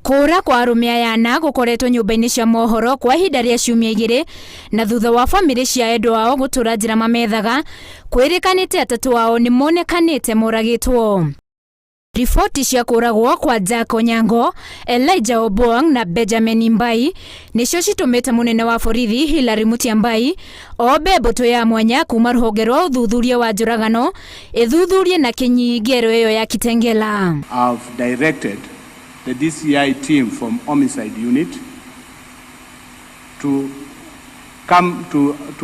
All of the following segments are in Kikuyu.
Kũũra kwa arũme aya ana gũkoretwo nyũmba-inĩ cia mohoro kwa ihinda rĩa ciumia igĩrĩ na thutha wa bamĩrĩ cia endwa ao gũtũra njĩra mamethaga, kwĩrĩkanĩte atatũ ao nĩ monekanĩte moragĩtwo. Riboti cia kũragwo kwa Jack Onyango, Elijah Obwang na Benjamin Mbai nĩcio citũmĩte mũnene wa borithi Hillary Mutyambai ombe mbũtũ ya mwanya kuma rũhonge rwa ũthuthuria wa njũragano ĩthuthurie na kinyi ngero ĩyo ya Kitengela. I've directed the DCI team from homicide unit to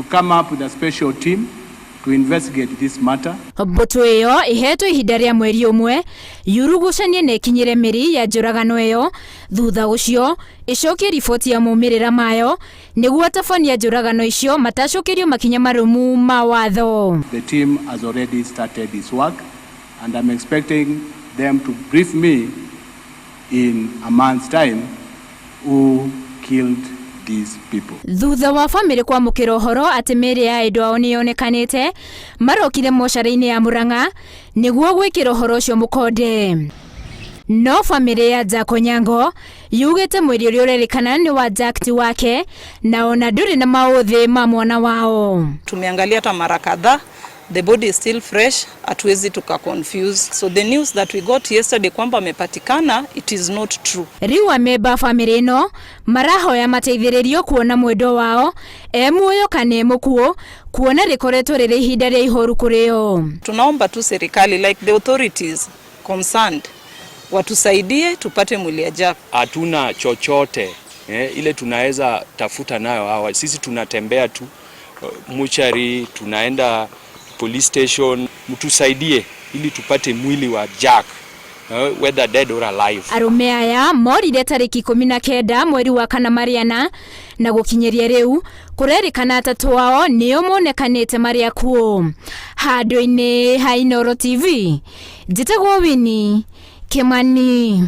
come up with a special team to investigate this matter. Mbũtũ ĩyo ĩhetwo ihinda rĩa mweri ũmwe yurugucanie na ĩkinyĩre mĩri ya njũragano ĩyo, thutha ũcio ĩcokie riboti ya maumĩrĩra mayo nĩguo atabania njũragano icio matacokerio makinya marũmu ma watho. The team has already started its work and I'm expecting them to brief me in a month's time who killed these people. Thutha wa bamĩrĩ kwamũkĩra ũhoro atĩ mĩĩrĩ ya endwa ao nĩyonekanĩte, marokire mocarĩ-inĩ ya Murang'a nĩguo gwĩkĩra ũhoro ũcio mũkonde. No bamĩrĩ ya Jack Onyango yugĩte mwĩrĩ ũrĩa ũrerĩkana nĩ wa Jack ti wake na ona ndũrĩ na maũthĩ ma mwana wao. Tumeangalia hata mara kadhaa, the body is still fresh, hatuwezi tuka confuse. So the news that we got yesterday kwamba amepatikana, it is not true. Rĩu amemba a bamĩrĩ ĩno marahoya mateithĩrĩrio kuona mwendwa wao e muoyo kana e mũkuũ, kuona rĩkoretwo rĩrĩ ihinda rĩa ihoru kũrĩ o. Tunaomba tu serikali, like the authorities concerned, watusaidie tupate mwili ya Jack. Hatuna chochote ile tunaweza tafuta nayo hawa. Sisi tunatembea tu mochari, tunaenda police station, mtusaidie ili tupate mwili wa Jack, whether dead or alive. Arũme aya morire tarĩki 19 mweri wa kana marĩ ana, na gũkinyĩria rĩu kũrerĩkana atatũ ao nĩo monekanĩte marĩ akuũ. Handũ-inĩ ha Inooro TV, njĩtagwo Winnie Kimani.